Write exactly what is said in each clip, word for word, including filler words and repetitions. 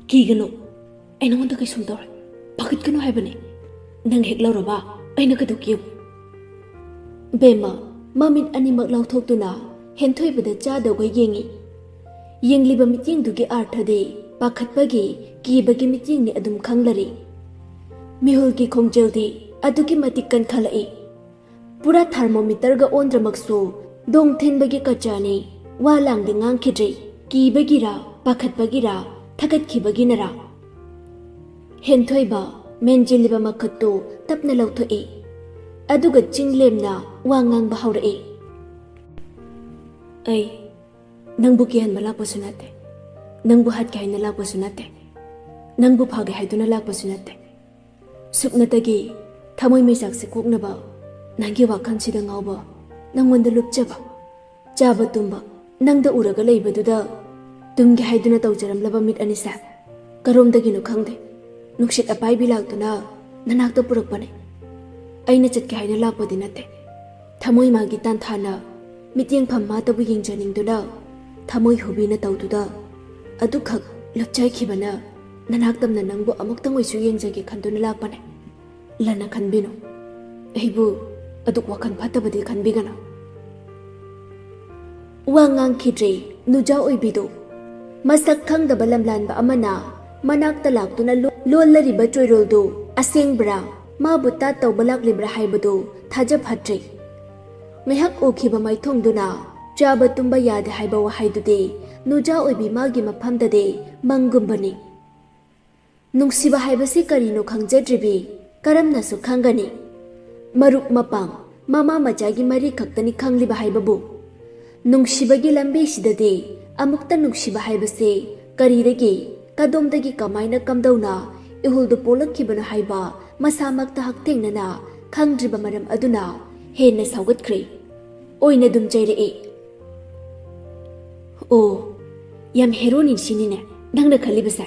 "ꯀꯤꯒꯅꯨ, ꯑꯩ ꯅꯉꯣꯟꯗ ꯀꯩꯁꯨꯝ ꯇꯧꯔꯣꯏ꯫ ꯄꯥꯈꯠꯀꯅꯨ ꯍꯥꯏꯕꯅꯦ꯫ ꯅꯪ ꯍꯦꯛ ꯂꯧꯔꯕ, ꯑꯩꯅ ꯀꯩꯗꯧꯒꯦ ꯌꯦꯡꯉꯨ꯫" ꯕꯦꯝꯃ ꯃꯃꯤꯠ ꯑꯅꯤꯃꯛ ꯂꯥꯎꯊꯣꯛꯇꯨꯅ ꯍꯦꯟꯊꯣꯏꯕꯗ ꯆꯥꯗꯧꯒ ꯌꯦꯡꯉꯤ꯫ ꯌꯦꯡꯂꯤꯕ ꯃꯤꯠꯌꯦꯡꯗꯨꯒꯤ ꯑꯥꯔꯊꯗꯤ ꯄꯥꯈꯠꯄꯒꯤ, ꯀꯤꯕꯒꯤ ꯃꯤꯠꯌꯦꯡꯅꯤ ꯑꯗꯨꯝ ꯈꯪꯂꯔꯤ꯫ ꯃꯤꯍꯨꯜꯒꯤ ꯈꯣꯡꯖꯦꯜꯗꯤ ꯑꯗꯨꯛꯀꯤ ꯃꯇꯤꯛ ꯀꯟꯈꯠꯂꯛꯏ꯫ ꯄꯨꯔꯥ ꯊꯥꯔꯃꯣꯃꯤꯇꯔꯒ ꯑꯣꯟꯗ꯭ꯔꯃꯛꯁꯨ ꯗꯣꯡ ꯊꯤꯟꯕꯒꯤ ꯀꯆꯥꯅꯤ꯫ ꯋꯥ ꯂꯥꯡꯗꯤ ꯉꯥꯡꯈꯤꯗ꯭ꯔꯦ꯫ ꯀꯤꯕꯒꯤꯔ, ꯄꯥꯈꯠꯄꯒꯤꯔ, ꯊꯥꯒꯠꯈꯤꯕꯒꯤꯅꯔ? ꯍꯦꯟꯊꯣꯏꯕ ꯃꯦꯟꯖꯤꯜꯂꯤꯕ ꯃꯈꯨꯠꯇꯨ ꯇꯞꯅ ꯂꯧꯊꯣꯛꯏ꯫ ꯑꯗꯨꯒ ꯆꯤꯡ ꯂꯦꯝꯅ ꯋꯥ ꯉꯥꯡꯕ ꯍꯧꯔꯛꯏ꯫ "ꯑꯩ ꯅꯪꯕꯨ ꯀꯤꯍꯟꯕ ꯂꯥꯛꯄꯁꯨ ꯅꯠꯇꯦ, ꯅꯪꯕꯨ ꯍꯥꯠꯀꯦ ꯍꯥꯏꯅ ꯂꯥꯛꯄꯁꯨ ꯅꯠꯇꯦ, ꯅꯪꯕꯨ ꯐꯥꯒꯦ ꯍꯥꯏꯗꯨꯅ ꯂꯥꯛꯄꯁꯨ ꯅꯠꯇꯦ꯫ ꯁꯨꯞꯅꯇꯒꯤ ꯊꯃꯣꯏ ꯃꯩꯆꯥꯛꯁꯦ ꯀꯣꯛꯅꯕ ꯅꯪꯒꯤ ꯋꯥꯈꯜꯁꯤꯗ ꯉꯥꯎꯕ, ꯅꯪꯉꯣꯟꯗ ꯂꯨꯞꯆꯕ, ꯆꯥꯕ ꯇꯨꯝꯕ ꯅꯪꯗ ꯎꯔꯒ ꯂꯩꯕꯗꯨꯗ ꯇꯨꯝꯒꯦ ꯍꯥꯏꯗꯨꯅ ꯇꯧꯖꯔꯝꯂꯕ ꯃꯤꯠ ꯑꯅꯤꯁꯦ ꯀꯔꯣꯝꯗꯒꯤꯅꯣ ꯈꯪꯗꯦ, ꯅꯨꯡꯁꯤꯠ ꯑꯄꯥꯏꯕꯤ ꯂꯥꯛꯇꯨꯅ ꯅꯅꯥꯛꯇ ꯄꯨꯔꯛꯄꯅꯦ꯫ ꯑꯩꯅ ꯆꯠꯀꯦ ꯍꯥꯏꯅ ꯂꯥꯛꯄꯗꯤ ꯅꯠꯇꯦ꯫ ꯊꯃꯣꯏ ꯃꯥꯒꯤ ꯇꯥꯟꯊꯥꯅ ꯃꯤꯠꯌꯦꯡꯐꯝ ꯃꯥꯇꯕꯨ ꯌꯦꯡꯖꯅꯤꯡꯗꯨꯅ ꯊꯃꯣꯏ ꯍꯨꯕꯤꯅ ꯇꯧꯗꯨꯗ ꯑꯗꯨꯈꯛ ꯂꯨꯞꯆꯈꯤꯕꯅ ꯅꯅꯥꯛꯇꯝꯅ ꯅꯪꯕꯨ ꯑꯃꯨꯛꯇꯪ ꯑꯣꯏꯁꯨ ꯌꯦꯡꯖꯒꯦ ꯈꯟꯗꯨꯅ ꯂꯥꯛꯄꯅꯦ꯫ ꯂꯟꯅ ꯈꯟꯕꯤꯅꯨ꯫ ꯑꯩꯕꯨ ꯑꯗꯨꯛ ꯋꯥꯈꯜ ꯐꯠꯇꯕꯗꯤ ꯈꯟꯕꯤꯒꯅꯨ꯫" ꯋꯥ ꯉꯥꯡꯈꯤꯗ꯭ꯔꯦ ꯅꯨꯖꯥ ꯑꯣꯏꯕꯤꯗꯨ꯫ ꯃꯁꯛ ꯈꯪꯗꯕ ꯂꯝꯂꯥꯟꯕ ꯑꯃꯅ ꯃꯅꯥꯛꯇ ꯂꯥꯛꯇꯨꯅ ꯂꯣ-, ꯂꯣꯜꯂꯔꯤꯕ ꯆꯣꯏꯔꯣꯜꯗꯨ ꯑꯁꯦꯡꯕ꯭ꯔꯥ, ꯃꯥꯕꯨ ꯇꯥꯠ ꯇꯧꯕ ꯂꯥꯛꯂꯤꯕ꯭ꯔꯥ ꯍꯥꯏꯕꯗꯨ ꯊꯥꯖꯐꯠꯇ꯭ꯔꯦ꯫ ꯉꯥꯏꯍꯥꯛ ꯎꯈꯤꯕ ꯃꯥꯏꯊꯣꯡꯗꯨꯅ ꯆꯥꯕ ꯇꯨꯝꯕ ꯌꯥꯗꯦ ꯍꯥꯏꯕ ꯋꯥꯍꯩꯗꯨꯗꯤ ꯅꯨꯖꯥ ꯑꯣꯏꯕꯤ ꯃꯥꯒꯤ ꯃꯐꯝꯗꯗꯤ ꯃꯪꯒꯨꯝꯕꯅꯤ꯫ ꯅꯨꯡꯁꯤꯕ ꯍꯥꯏꯕꯁꯤ ꯀꯔꯤꯅꯣ ꯈꯪꯖꯗ꯭ꯔꯤꯕꯤ ꯀꯔꯝꯅꯁꯨ ꯈꯪꯒꯅꯤ? ꯃꯔꯨꯞ ꯃꯄꯥꯡ, ꯃꯃꯥ ꯃꯆꯥꯒꯤ ꯃꯔꯤ ꯈꯛꯇꯅꯤ ꯈꯪꯂꯤꯕ ꯍꯥꯏꯕꯕꯨ꯫ ꯅꯨꯡꯁꯤꯕꯒꯤ ꯂꯝꯕꯤꯁꯤꯗꯗꯤ ꯑꯃꯨꯛꯇ ꯅꯨꯡꯁꯤꯕ ꯍꯥꯏꯕꯁꯦ ꯀꯔꯤꯗꯒꯤ, ꯀꯗꯣꯝꯗꯒꯤ, ꯀꯃꯥꯏꯅ, ꯀꯝꯗꯧꯅ ꯏꯍꯨꯜꯗꯨ ꯄꯣꯛꯂꯛꯈꯤꯕꯅꯣ ꯍꯥꯏꯕ ꯃꯁꯥꯃꯛꯇ ꯍꯛꯊꯦꯡꯅꯅ ꯈꯪꯗ꯭ꯔꯤꯕ ꯃꯔꯝ ꯑꯗꯨꯅ ꯍꯦꯟꯅ ꯁꯥꯎꯒꯠꯈ꯭ꯔꯦ꯫ ꯑꯣꯏꯅ ꯑꯗꯨꯝ ꯆꯩꯔꯛꯏ꯫ "ꯑꯣ, ꯌꯥꯝ ꯍꯦꯔꯣꯅꯤ ꯁꯤꯅꯤꯅꯦ ꯅꯪꯅ ꯈꯜꯂꯤꯕꯁꯦ꯫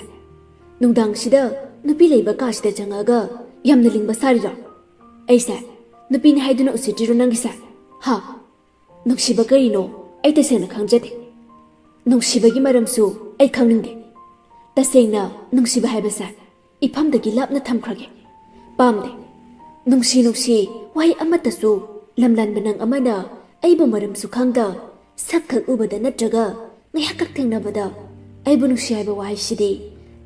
ꯅꯨꯡꯗꯥꯡꯁꯤꯗ ꯅꯨꯄꯤ ꯂꯩꯕ ꯀꯥꯁꯤꯗ ꯆꯪꯉꯛꯑꯒ ꯌꯥꯝꯅ ꯂꯤꯡꯕ ꯁꯥꯔꯤꯔꯣ? ꯑꯩꯁꯦ ꯅꯨꯄꯤꯅꯤ ꯍꯥꯏꯗꯨꯅ ꯎꯁꯤꯠꯇ꯭ꯔꯤꯔꯣ ꯅꯪꯒꯤꯁꯦ? ꯍꯥ? ꯅꯨꯡꯁꯤꯕ ꯀꯔꯤꯅꯣ ꯑꯩ ꯇꯁꯦꯡꯅ ꯈꯪꯖꯗꯦ꯫ ꯅꯨꯡꯁꯤꯕꯒꯤ ꯃꯔꯝꯁꯨ ꯑꯩ ꯈꯪꯅꯤꯡꯗꯦ꯫ ꯇꯁꯦꯡꯅ ꯅꯨꯡꯁꯤꯕ ꯍꯥꯏꯕꯁꯦ ꯏꯐꯝꯗꯒꯤ ꯂꯥꯞꯅ ꯊꯝꯈ꯭ꯔꯒꯦ꯫ ꯄꯥꯝꯗꯦ꯫ ꯅꯨꯡꯁꯤ ꯅꯨꯡꯁꯤ ꯋꯥꯍꯩ ꯑꯃꯠꯇꯁꯨ ꯂꯝꯂꯥꯟꯕ ꯅꯪ ꯑꯃꯅ ꯑꯩꯕꯨ ꯃꯔꯝꯁꯨ ꯈꯪꯗ ꯁꯛ ꯈꯛ ꯎꯕꯗ ꯅꯠꯇ꯭ꯔꯒ ꯉꯥꯏꯍꯥꯛ ꯈꯛ ꯊꯦꯡꯅꯕꯗ ꯑꯩꯕꯨ ꯅꯨꯡꯁꯤ ꯍꯥꯏꯕ ꯋꯥꯍꯩꯁꯤꯗꯤ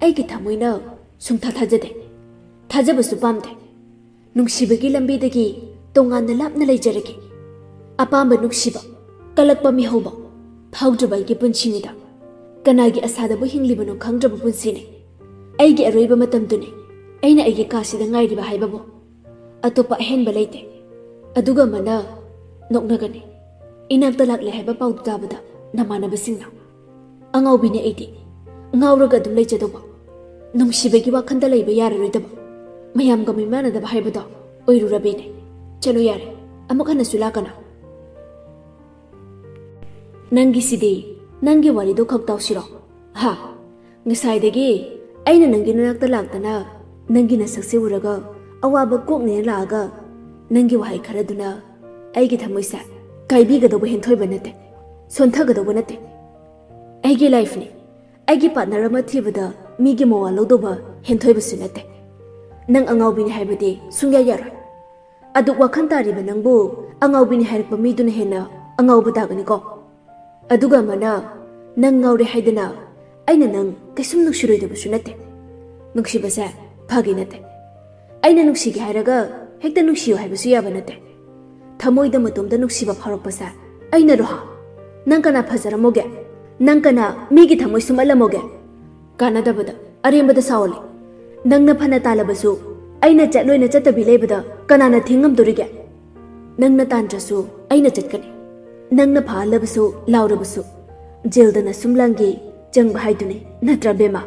ꯑꯩꯒꯤ ꯊꯃꯣꯏꯅ ꯁꯨꯡꯊꯥ ꯊꯥꯖꯗꯦ꯫ ꯊꯥꯖꯕꯁꯨ ꯄꯥꯝꯗꯦ꯫ ꯅꯨꯡꯁꯤꯕꯒꯤ ꯂꯝꯕꯤꯗꯒꯤ ꯇꯣꯉꯥꯟꯅ ꯂꯥꯞꯅ ꯂꯩꯖꯔꯒꯦ꯫ ꯑꯄꯥꯝꯕ ꯅꯨꯡꯁꯤꯕ, ꯀꯜꯂꯛꯄ ꯃꯤꯍꯧꯕ, ꯐꯥꯎꯗ꯭ꯔꯕ ꯑꯩꯒꯤ ꯄꯨꯟꯁꯤꯅꯤꯗ꯫ ꯀꯅꯥꯒꯤ ꯑꯁꯥꯗꯕꯨ ꯍꯤꯡꯂꯤꯕꯅꯣ ꯈꯪꯗ꯭ꯔꯕ ꯄꯨꯟꯁꯤꯅꯤ꯫ ꯑꯩꯒꯤ ꯑꯔꯣꯏꯕ ꯃꯇꯝꯗꯨꯅꯤ꯫ ꯑꯩꯅ ꯑꯩꯒꯤ ꯀꯥꯁꯤꯗ ꯉꯥꯏꯔꯤꯕ ꯍꯥꯏꯕꯕꯨ꯫ ꯑꯇꯣꯞꯄ ꯑꯍꯦꯟꯕ ꯂꯩꯇꯦ꯫ ꯑꯗꯨꯒ ꯑꯃꯅ ꯅꯣꯛꯅꯒꯅꯤ꯫ ꯏꯅꯥꯛꯇ ꯂꯥꯛꯂꯦ ꯍꯥꯏꯕ ꯄꯥꯎꯗꯨ ꯇꯥꯕꯗ ꯅꯃꯥꯟꯅꯕꯁꯤꯡꯅ꯫ ꯑꯉꯥꯎꯕꯤꯅꯦ ꯑꯩꯗꯤ꯫ ꯉꯥꯎꯔꯒ ꯑꯗꯨꯝ ꯂꯩꯖꯗꯧꯕ꯫ ꯅꯨꯡꯁꯤꯕꯒꯤ ꯋꯥꯈꯜꯗ ꯂꯩꯕ ꯌꯥꯔꯔꯣꯏꯗꯕ꯫ ꯃꯌꯥꯝꯒ ꯃꯤꯃꯥꯟꯅꯗꯕ ꯍꯥꯏꯕꯗꯣ ꯑꯣꯏꯔꯨꯔꯕꯤꯅꯦ꯫ ꯆꯠꯂꯣ ꯌꯥꯔꯦ꯫ ꯑꯃꯨꯛ ꯍꯟꯅꯁꯨ ꯂꯥꯛꯀꯅꯨ꯫ ꯅꯪꯒꯤꯁꯤꯗꯤ, ꯅꯪꯒꯤ ꯋꯥꯔꯤꯗꯣ ꯈꯛ ꯇꯧꯁꯤꯔꯣ? ꯍꯥ? ꯉꯁꯥꯏꯗꯒꯤ ꯑꯩꯅ ꯅꯪꯒꯤ ꯅꯅꯥꯛꯇ ꯂꯥꯛꯇꯅ ꯅꯪꯒꯤ ꯅꯁꯛꯁꯦ ꯎꯔꯒ ꯑꯋꯥꯕ ꯀꯣꯛꯅꯦꯅ ꯂꯥꯛꯑꯒ ꯅꯪꯒꯤ ꯋꯥꯍꯩ ꯈꯔꯗꯨꯅ ꯑꯩꯒꯤ ꯊꯃꯣꯏꯁꯦ ꯀꯥꯏꯕꯤꯒꯗꯧꯕ ꯍꯦꯟꯊꯣꯏꯕ ꯅꯠꯇꯦ, ꯁꯣꯟꯊꯒꯗꯧꯕ ꯅꯠꯇꯦ꯫ ꯑꯩꯒꯤ ꯂꯥꯏꯐꯅꯤ꯫ ꯑꯩꯒꯤ ꯄꯥꯔꯠꯅꯔ ꯑꯃ ꯊꯤꯕꯗ ꯃꯤꯒꯤ ꯃꯋꯥ ꯂꯧꯗꯧꯕ ꯍꯦꯟꯊꯣꯏꯕꯁꯨ ꯅꯠꯇꯦ꯫ ꯅꯪ ꯑꯉꯥꯎꯕꯤꯅꯤ ꯍꯥꯏꯕꯗꯤ ꯁꯨꯡꯌꯥ ꯌꯥꯔꯣꯏ꯫ ꯑꯗꯨꯛ ꯋꯥꯈꯜ ꯇꯥꯔꯤꯕ ꯅꯪꯕꯨ ꯑꯉꯥꯎꯕꯤꯅꯤ ꯍꯥꯏꯔꯛꯄ ꯃꯤꯗꯨꯅ ꯍꯦꯟꯅ ꯑꯉꯥꯎꯕ ꯇꯥꯒꯅꯤꯀꯣ꯫ ꯑꯗꯨꯒ ꯑꯃꯅ ꯅꯪ ꯉꯥꯎꯔꯦ ꯍꯥꯏꯗꯅ ꯑꯩꯅ ꯅꯪ ꯀꯩꯁꯨꯝ ꯅꯨꯡꯁꯤꯔꯣꯏꯗꯕꯁꯨ ꯅꯠꯇꯦ꯫ ꯅꯨꯡꯁꯤꯕꯁꯦ ꯐꯥꯒꯤ ꯅꯠꯇꯦ꯫ ꯑꯩꯅ ꯅꯨꯡꯁꯤꯒꯦ ꯍꯥꯏꯔꯒ ꯍꯦꯛꯇ ꯅꯨꯡꯁꯤꯌꯨ ꯍꯥꯏꯕꯁꯨ ꯌꯥꯕ ꯅꯠꯇꯦ꯫ ꯊꯃꯣꯏꯗ ꯃꯇꯣꯝꯇ ꯅꯨꯡꯁꯤꯕ ꯐꯥꯎꯔꯛꯄꯁꯦ ꯑꯩꯅꯔꯣ ꯍꯥ? ꯅꯪ ꯀꯅꯥ ꯐꯖꯔꯝꯃꯣꯒꯦ? ꯅꯪ ꯀꯅꯥ ꯃꯤꯒꯤ ꯊꯃꯣꯏ ꯁꯨꯝꯍꯠꯂꯝꯃꯣꯒꯦ? ꯀꯥꯟꯅꯗꯕꯗ ꯑꯔꯦꯝꯕꯗ ꯁꯥꯎꯍꯜꯂꯤ꯫ ꯅꯪꯅ ꯐꯅ ꯇꯥꯜꯂꯕꯁꯨ ꯑꯩꯅ ꯆꯠꯂꯣꯏꯅ ꯆꯠꯇꯕꯤ ꯂꯩꯕꯗ ꯀꯅꯥꯅ ꯊꯤꯡꯉꯝꯗꯣꯔꯤꯒꯦ? ꯅꯪꯅ ꯇꯥꯟꯗ꯭ꯔꯁꯨ ꯑꯩꯅ ꯆꯠꯀꯅꯤ꯫ ꯅꯪꯅ ꯐꯥꯍꯜꯂꯕꯁꯨ ꯂꯥꯎꯔꯕꯁꯨ ꯖꯦꯜꯗꯅ ꯁꯨꯝ ꯂꯥꯡꯒꯤ ꯆꯪꯕ ꯍꯥꯏꯗꯨꯅꯤ, ꯅꯠꯇ꯭ꯔꯥ ꯕꯦꯝꯃ?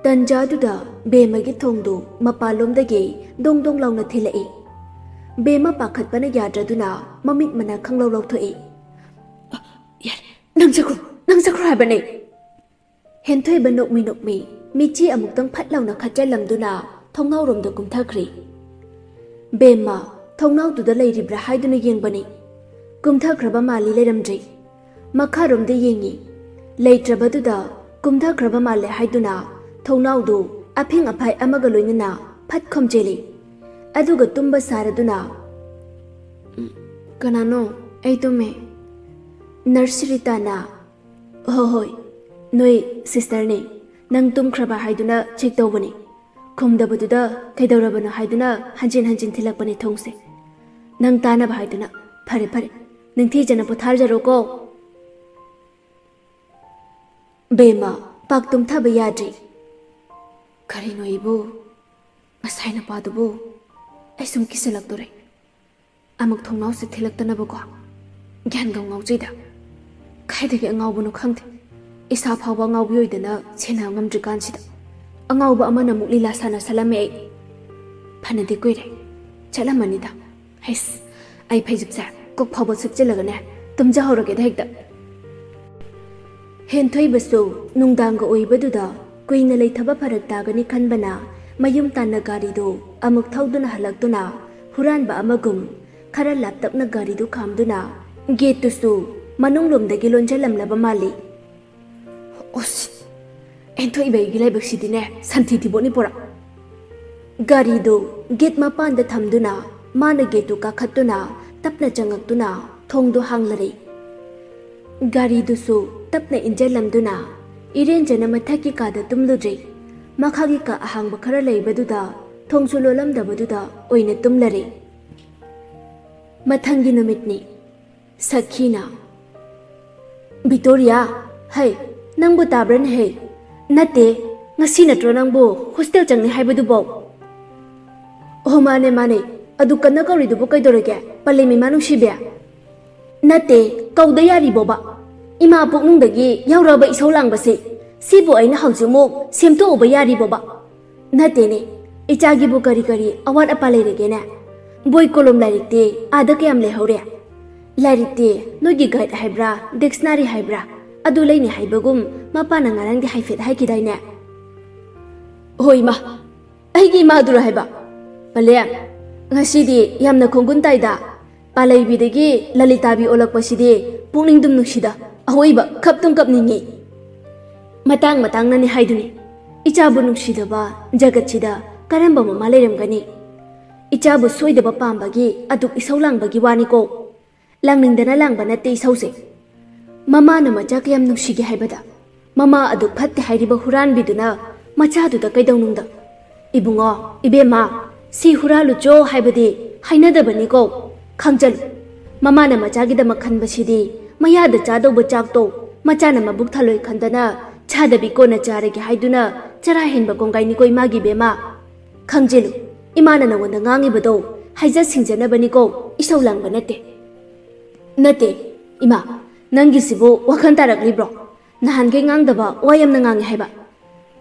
ꯇꯟꯖꯥꯗꯨꯗ ꯕꯦꯝꯃꯒꯤ ꯊꯣꯡꯗꯨ ꯃꯄꯥꯟꯂꯣꯝꯗꯒꯤ ꯗꯣꯡ ꯗꯣꯡ ꯂꯥꯎꯅ ꯊꯤꯜꯂꯛꯏ꯫ ꯕꯦꯝꯃ ꯄꯥꯈꯠꯄꯅ ꯌꯥꯗ꯭ꯔꯗꯨꯅ ꯃꯃꯤꯠ ꯃꯅꯥ ꯈꯪꯂꯧ ꯂꯧꯊꯣꯛꯏ꯫ "ꯌꯥꯔꯦ, ꯅꯪ ꯆꯠꯈ꯭ꯔꯣ, ꯅꯪ ꯆꯠꯈ꯭ꯔꯣ ꯍꯥꯏꯕꯅꯦ!" ꯍꯦꯟꯊꯣꯏꯕ ꯅꯣꯛꯃꯤ ꯅꯣꯛꯃꯤ ꯃꯤꯠꯆꯤ ꯑꯃꯨꯛꯇꯪ ꯐꯠ ꯂꯥꯎꯅ ꯈꯠꯆꯜꯂꯝꯗꯨꯅ ꯊꯣꯡꯅꯥꯎꯔꯣꯝꯗ ꯀꯨꯝꯊꯈ꯭ꯔꯤ꯫ ꯕꯦꯝꯃ ꯊꯣꯡꯅꯥꯎꯗꯨꯗ ꯂꯩꯔꯤꯕ꯭ꯔꯥ ꯍꯥꯏꯗꯨꯅ ꯌꯦꯡꯕꯅꯤ꯫ ꯀꯨꯝꯊꯈ꯭ꯔꯕ ꯃꯥꯜꯂꯤ, ꯂꯩꯔꯝꯗ꯭ꯔꯤ꯫ ꯃꯈꯥꯔꯣꯝꯗ ꯌꯦꯡꯉꯤ꯫ ꯂꯩꯇ꯭ꯔꯕꯗꯨꯗ ꯀꯨꯝꯊꯈ꯭ꯔꯕ ꯃꯥꯜꯂꯦ ꯍꯥꯏꯗꯨꯅ ꯊꯣꯡꯅꯥꯎꯗꯨ ꯑꯐꯤꯡ ꯑꯐꯥꯏ ꯑꯃꯒ ꯂꯣꯏꯅꯅ ꯐꯠ ꯈꯣꯝꯖꯤꯜꯂꯤ꯫ ꯑꯗꯨꯒ ꯇꯨꯝꯕ ꯁꯥꯔꯗꯨꯅ, "ꯎꯝ, ꯀꯅꯥꯅꯣ? ꯑꯩ ꯇꯨꯝꯃꯦ꯫" ꯅꯔꯁ ꯔꯤꯇꯥꯅ, "ꯍꯣ ꯍꯣꯏ, ꯅꯣꯏ ꯁꯤꯁꯇꯔꯅꯦ, ꯅꯪ ꯇꯨꯝꯈ꯭ꯔꯕ ꯍꯥꯏꯗꯨꯅ ꯆꯦꯛ ꯇꯧꯕꯅꯤ꯫ ꯈꯨꯝꯗꯕꯗꯨꯗ ꯀꯩꯗꯧꯔꯕꯅꯣ ꯍꯥꯏꯗꯨꯅ ꯍꯟꯖꯤꯟ ꯍꯟꯖꯤꯟ ꯊꯤꯜꯂꯛꯄꯅꯦ ꯊꯣꯡꯁꯦ꯫ ꯅꯪ ꯇꯥꯅꯕ ꯍꯥꯏꯗꯨꯅ꯫ ꯐꯔꯦ ꯐꯔꯦ, ꯅꯤꯡꯊꯤꯖꯅ ꯄꯣꯊꯥꯖꯔꯣꯀꯣ꯫" ꯕꯦꯝꯃ ꯄꯥꯛ ꯇꯨꯝꯊꯕ ꯌꯥꯗ꯭ꯔꯤ꯫ "ꯀꯔꯤꯅꯣ ꯑꯩꯕꯨ? ꯉꯁꯥꯏ ꯅꯨꯄꯥꯗꯨꯕꯨ ꯑꯩ ꯁꯨꯝ ꯀꯤꯁꯜꯂꯛꯇꯣꯔꯦ꯫ ꯑꯃꯨꯛ ꯊꯣꯡꯅꯥꯎꯁꯦ ꯊꯤꯜꯂꯛꯇꯅꯕꯀꯣ꯫ ꯒ꯭ꯌꯥꯟꯒ ꯉꯥꯎꯖꯩꯗ꯫ ꯀꯥꯏꯗꯒꯤ ꯑꯉꯥꯎꯕꯅꯣ ꯈꯪꯗꯦ꯫ ꯏꯁꯥ ꯐꯥꯎꯕ ꯑꯉꯥꯎꯕꯤ ꯑꯣꯏꯗꯅ ꯁꯦꯟꯅ ꯉꯝꯗ꯭ꯔꯤꯀꯥꯟꯁꯤꯗ ꯑꯉꯥꯎꯕ ꯑꯃꯅ ꯑꯃꯨꯛ ꯂꯤꯂꯥ ꯁꯥꯟꯅꯁꯜꯂꯝꯃꯦ ꯑꯩ꯫ ꯐꯅꯗꯤ ꯀꯨꯏꯔꯦ꯫ ꯆꯠꯂꯝꯃꯅꯤꯗ꯫ ꯍꯩꯁ, ꯑꯩ ꯐꯩꯖꯨꯞꯁꯦ ꯀꯣꯛ ꯐꯥꯎꯕ ꯁꯨꯞꯆꯤꯜꯂꯒꯅꯦ ꯇꯨꯝꯖꯍꯧꯔꯒꯦꯗ ꯍꯦꯛꯇ꯫" ꯍꯦꯟꯊꯣꯏꯕꯁꯨ ꯅꯨꯡꯗꯥꯡꯒ ꯑꯣꯏꯕꯗꯨꯗ ꯀꯨꯏꯅ ꯂꯩꯊꯕ ꯐꯔꯛ ꯇꯥꯒꯅꯤ ꯈꯟꯕꯅ ꯃꯌꯨꯝ ꯇꯥꯟꯅ ꯒꯥꯔꯤꯗꯨ ꯑꯃꯨꯛ ꯊꯧꯗꯨꯅ ꯍꯜꯂꯛꯇꯨꯅ ꯍꯨꯔꯥꯟꯕ ꯑꯃꯒꯨꯝ ꯈꯔ ꯂꯥꯞꯇꯛꯅ ꯒꯥꯔꯤꯗꯨ ꯈꯥꯝꯗꯨꯅ ꯒꯦꯠꯇꯨꯁꯨ ꯃꯅꯨꯡꯂꯣꯝꯗꯒꯤ ꯂꯣꯟꯖꯜꯂꯝꯂꯕ ꯃꯥꯜꯂꯤ꯫ "ꯑꯣꯁ, ꯍꯦꯟꯊꯣꯏꯕ ꯑꯩꯒꯤ ꯂꯥꯏꯕꯛꯁꯤꯗꯤꯅꯦ ꯁꯟꯊꯤ ꯊꯤꯕꯣꯠꯅꯤ ꯄꯨꯔꯥ꯫" ꯒꯥꯔꯤꯗꯨ ꯒꯦꯠ ꯃꯄꯥꯟꯗ ꯊꯝꯗꯨꯅ ꯃꯥꯅ ꯒꯦꯠꯇꯨ ꯀꯥꯈꯠꯇꯨꯅ ꯇꯞꯅ ꯆꯪꯉꯛꯇꯨꯅ ꯊꯣꯡꯗꯨ ꯍꯥꯡꯂꯔꯦ꯫ ꯒꯥꯔꯤꯗꯨꯁꯨ ꯇꯞꯅ ꯏꯟꯖꯜꯂꯝꯗꯨꯅ ꯏꯔꯦꯟꯖꯅ ꯃꯊꯛꯀꯤ ꯀꯥꯗ ꯇꯨꯝꯂꯨꯗ꯭ꯔꯦ꯫ ꯃꯈꯥꯒꯤ ꯀꯥ ꯑꯍꯥꯡꯕ ꯈꯔ ꯂꯩꯕꯗꯨꯗ ꯊꯣꯡꯁꯨ ꯂꯣꯜꯂꯝꯗꯕꯗꯨꯗ ꯑꯣꯏꯅ ꯇꯨꯝꯂꯔꯦ꯫ ꯃꯊꯪꯒꯤ ꯅꯨꯃꯤꯠꯅꯤ꯫ ꯁꯈꯤꯅ, "ꯚꯤꯛꯇꯣꯔꯤꯌꯥ, ꯍꯩ, ꯅꯪꯕꯨ ꯇꯥꯕ꯭ꯔꯅꯦ ꯍꯩ? ꯅꯠꯇꯦ, ꯉꯁꯤ ꯅꯠꯇ꯭ꯔꯣ ꯅꯪꯕꯨ ꯍꯣꯁꯇꯦꯜ ꯆꯪꯅꯤ ꯍꯥꯏꯕꯗꯨꯕꯣ?" "ꯑꯣ, ꯃꯥꯅꯦ, ꯃꯥꯅꯦ꯫ ꯑꯗꯨ ꯀꯟꯅ ꯀꯧꯔꯤꯗꯨꯕꯨ ꯀꯩꯗꯧꯔꯒꯦ, ꯄꯂꯦꯝ ꯏꯃꯥ ꯅꯨꯡꯁꯤꯕꯤ?" "ꯅꯠꯇꯦ, ꯀꯧꯗ ꯌꯥꯔꯤꯕꯣꯕ? ꯏꯃꯥ ꯄꯨꯛꯅꯨꯡꯗꯒꯤ ꯌꯥꯎꯔꯛꯑꯕ ꯏꯁꯧ ꯂꯥꯡꯕꯁꯦ, ꯁꯤꯕꯨ ꯑꯩꯅ ꯍꯧꯖꯤꯛꯃꯨꯛ ꯁꯦꯝꯗꯣꯛꯎꯕ ꯌꯥꯔꯤꯕꯣꯕ? ꯅꯠꯇꯦꯅꯦ, ꯏꯆꯥꯒꯤꯕꯨ ꯀꯔꯤ ꯀꯔꯤ ꯑꯋꯥꯠ ꯑꯄꯥ ꯂꯩꯔꯒꯦꯅꯦ? ꯕꯣꯏ ꯀꯣꯂꯣꯝ ꯂꯥꯏꯔꯤꯛꯇꯤ ꯑꯥꯗ ꯀꯌꯥꯝ ꯂꯩꯍꯧꯔꯦ? ꯂꯥꯏꯔꯤꯛꯇꯤ ꯅꯣꯏꯒꯤ ꯒꯥꯏꯗ ꯍꯥꯏꯕ꯭ꯔꯥ, ꯗꯤꯛꯁꯅꯥꯔꯤ ꯍꯥꯏꯕ꯭ꯔꯥ, ꯑꯗꯨ ꯂꯩꯅꯤ ꯍꯥꯏꯕꯒꯨꯝ ꯃꯄꯥꯅ ꯉꯔꯥꯡꯗꯤ ꯍꯥꯏꯐꯦꯠ ꯍꯥꯏꯈꯤꯗꯥꯏꯅꯦ?" "ꯍꯣꯏ ꯏꯃꯥ, ꯑꯩꯒꯤ ꯏꯃꯥꯗꯨꯔ ꯍꯥꯏꯕ? ꯄꯂꯦꯝ, ꯉꯁꯤꯗꯤ ꯌꯥꯝꯅ ꯈꯣꯡꯒꯨꯟ ꯇꯥꯏꯗ꯫ ꯄꯥꯂꯩꯕꯤꯗꯒꯤ ꯂꯂꯤꯇꯥꯕꯤ ꯑꯣꯜꯂꯛꯄꯁꯤꯗꯤ ꯄꯨꯛꯅꯤꯡꯗꯨꯝ ꯅꯨꯡꯁꯤꯗ, ꯑꯋꯣꯏꯕ ꯈꯞꯇꯨꯝ ꯀꯞꯅꯤꯡꯉꯤ꯫" ꯃꯇꯥꯡ ꯃꯇꯥꯡꯅꯅꯤ ꯍꯥꯏꯗꯨꯅꯤ꯫ ꯏꯆꯥꯕꯨ ꯅꯨꯡꯁꯤꯗꯕ ꯖꯒꯠꯁꯤꯗ ꯀꯔꯝꯕ ꯃꯃꯥ ꯂꯩꯔꯝꯒꯅꯤ? ꯏꯆꯥꯕꯨ ꯁꯣꯏꯗꯕ ꯄꯥꯝꯕꯒꯤ ꯑꯗꯨꯛ ꯏꯁꯧ ꯂꯥꯡꯕꯒꯤ ꯋꯥꯅꯤꯀꯣ꯫ ꯂꯥꯡꯅꯤꯡꯗꯅ ꯂꯥꯡꯕ ꯅꯠꯇꯦ ꯏꯁꯧꯁꯦ꯫ ꯃꯃꯥꯅ ꯃꯆꯥ ꯀꯌꯥꯝ ꯅꯨꯡꯁꯤꯒꯦ ꯍꯥꯏꯕꯗ, ꯃꯃꯥ ꯑꯗꯨꯛ ꯐꯠꯇꯦ ꯍꯥꯏꯔꯤꯕ ꯍꯨꯔꯥꯟꯕꯤꯗꯨꯅ ꯃꯆꯥꯗꯨꯗ ꯀꯩꯗꯧꯅꯨꯡꯗ? ꯏꯕꯨꯡꯉꯣ, ꯏꯕꯦꯝꯃ, ꯁꯤ ꯍꯨꯔꯥꯜꯂꯨꯆꯣ ꯍꯥꯏꯕꯗꯤ ꯍꯥꯏꯅꯗꯕꯅꯤꯀꯣ꯫ ꯈꯪꯖꯜꯂꯨ, ꯃꯃꯥꯅ ꯃꯆꯥꯒꯤꯗꯃꯛ ꯈꯟꯕꯁꯤꯗꯤ ꯃꯌꯥꯗ ꯆꯥꯗꯧꯕ ꯆꯥꯛꯇꯣ ꯃꯆꯥꯅ ꯃꯕꯨꯛ ꯊꯜꯂꯣꯏ ꯈꯟꯗꯅ ꯆꯥꯗꯕꯤ ꯀꯣꯟꯅ ꯆꯥꯔꯒꯦ ꯍꯥꯏꯗꯨꯅ ꯆꯔꯥ ꯍꯦꯟꯕ ꯀꯣꯡꯒꯥꯏꯅꯤꯀꯣ ꯏꯃꯥꯒꯤ ꯏꯕꯦꯝꯃ꯫ ꯈꯪꯖꯤꯜꯂꯨ, ꯏꯃꯥꯅ ꯅꯉꯣꯟꯗ ꯉꯥꯡꯉꯤꯕꯗꯣ ꯍꯥꯏꯖ ꯁꯤꯡꯖꯅꯕꯅꯤꯀꯣ, ꯏꯁꯧ ꯂꯥꯡꯕ ꯅꯠꯇꯦ꯫ ꯅꯠꯇꯦ, ꯏꯃꯥ, ꯅꯪꯒꯤꯁꯤꯕꯨ ꯋꯥꯈꯜ ꯇꯥꯔꯛꯂꯤꯕ꯭ꯔꯣ? ꯅꯍꯥꯟꯈꯩ ꯉꯥꯡꯗꯕ ꯋꯥ ꯌꯥꯝꯅ ꯉꯥꯡꯉꯦ ꯍꯥꯏꯕ꯫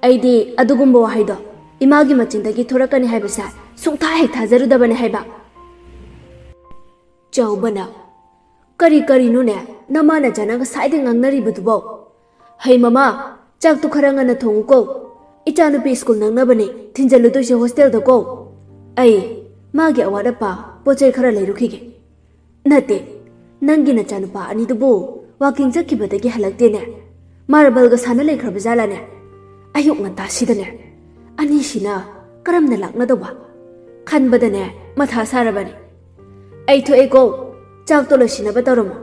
ꯑꯩꯗꯤ ꯑꯗꯨꯒꯨꯝꯕ ꯋꯥꯍꯩꯗꯣ ꯏꯃꯥꯒꯤ ꯃꯆꯤꯟꯗꯒꯤ ꯊꯣꯔꯛꯀꯅꯤ ꯍꯥꯏꯕꯁꯦ ꯁꯨꯡꯊꯥ ꯍꯦꯛ ꯊꯥꯖꯔꯨꯗꯕꯅꯦ ꯍꯥꯏꯕ꯫ ꯆꯥꯎꯕꯅ, "ꯀꯔꯤ ꯀꯔꯤꯅꯣꯅꯦ ꯅꯃꯥ ꯅꯆꯥꯅ ꯉꯁꯥꯏꯗꯩ ꯉꯥꯡꯅꯔꯤꯕꯗꯨꯕꯣ?" "ꯍꯩ ꯃꯃꯥ, ꯆꯥꯛꯇꯨ ꯈꯔ ꯉꯟꯅ ꯊꯣꯡꯉꯨꯀꯣ꯫ ꯏꯆꯥꯅꯨꯄꯤ ꯁ꯭ꯀꯨꯜ ꯅꯪꯅꯕꯅꯦ ꯊꯤꯟꯖꯜꯂꯨꯗꯣꯏꯁꯦ ꯍꯣꯁꯇꯦꯜꯗꯀꯣ꯫ ꯑꯩ ꯃꯥꯒꯤ ꯑꯋꯥꯠ ꯑꯄꯥ ꯄꯣꯠ ꯆꯩ ꯈꯔ ꯂꯩꯔꯨꯈꯤꯒꯦ꯫" "ꯅꯠꯇꯦ, ꯅꯪꯒꯤ ꯅꯆꯥꯅꯨꯄꯥ ꯑꯅꯤꯗꯨꯕꯨ ꯋꯥꯀꯤꯡ ꯆꯠꯈꯤꯕꯗꯒꯤ ꯍꯜꯂꯛꯇꯦꯅꯦ꯫ ꯃꯥꯔꯕꯜꯒ ꯁꯥꯟꯅ ꯂꯩꯈ꯭ꯔꯕ ꯖꯥꯠꯂꯥꯅꯦ? ꯑꯌꯨꯛ ꯉꯟꯇꯥꯁꯤꯗꯅꯦ꯫ ꯑꯅꯤꯁꯤꯅ ꯀꯔꯝꯅ ꯂꯥꯛꯅꯗꯧꯕ? ꯈꯟꯕꯗꯅꯦ ꯃꯊꯥ ꯁꯥꯔꯕꯅꯤ꯫ ꯑꯩ ꯊꯣꯛꯑꯦꯀꯣ, ꯆꯥꯛꯇꯣ ꯂꯣꯏꯁꯤꯟꯅꯕ ꯇꯧꯔꯝꯃꯣ꯫